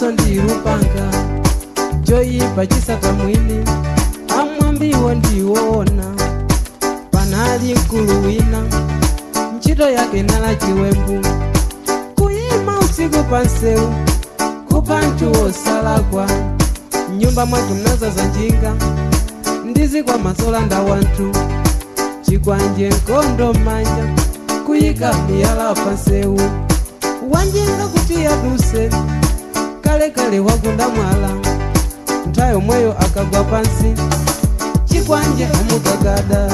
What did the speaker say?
Luso ndi lupanga, choyipa chisata mwini, amwambiwo ndiwoona. Panali mkulu wina, ntchito yake nala chiwembu, kuyima usiku pansewu kupha nthu wosalakwa. Mnyumba mwake mnazaza njinga ndizikwama zolanda wanthu, chikwanje nkondo m'manja, kuyika miyala pansewu, wanjinga kuti aduse kalekale wagunda mwala, nthawi yomweyo akagwa pansi, chikwanje amugagada.